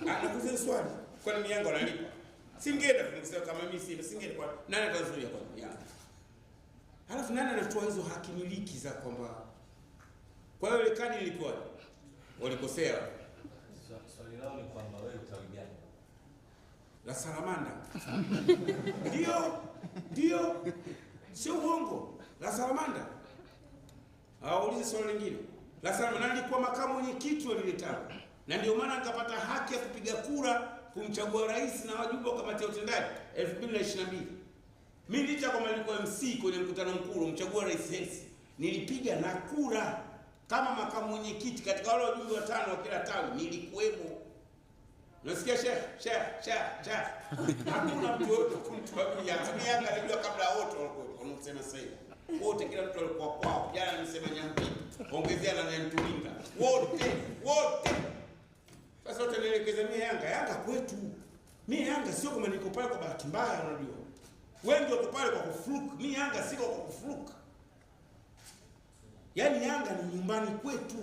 Nakuuliza swali. Kwani mimi Yanga wanalipa? Singeenda kusema kama mimi Simba, singeenda kwa nani atazuia kwa Yanga? Halafu nani anatoa hizo haki miliki za kwamba? Kwa hiyo ile kadi ilikuwa walikosea. Swali lao ni kwamba wewe utawi gani? La Salamanda. Ndio, ndio. Sio uongo. La Salamanda. Hawaulize swali lingine. La Salamanda nilikuwa makamu mwenyekiti wa lile tawi. Na ndio maana nikapata haki ya kupiga kura kumchagua rais na wajumbe wa kamati ya utendaji 2022. Mimi licha kwamba nilikuwa MC kwenye mkutano mkuu kumchagua rais Hersi, nilipiga na kura kama makamu mwenyekiti katika wale wajumbe watano wa kila tawi nilikuwemo. Unasikia Sheikh, Sheikh, Sheikh, Sheikh. Hakuna mtu yote kumtuambia. Mimi Yanga nilijua kabla wote walikuwa wanasema sasa hivi. Wote kila mtu alikuwa kwao. Jana nimesema Nyampi, ongezea na Nyantulinga. Wote, wote. Sasa wote nielekeza mimi Yanga, Yanga kwetu. Mimi Yanga sio kama niko pale kwa bahati mbaya unajua. Wengi wako pale kwa kufluke. Mimi Yanga siko kwa kufluke. Yaani Yanga ni nyumbani kwetu.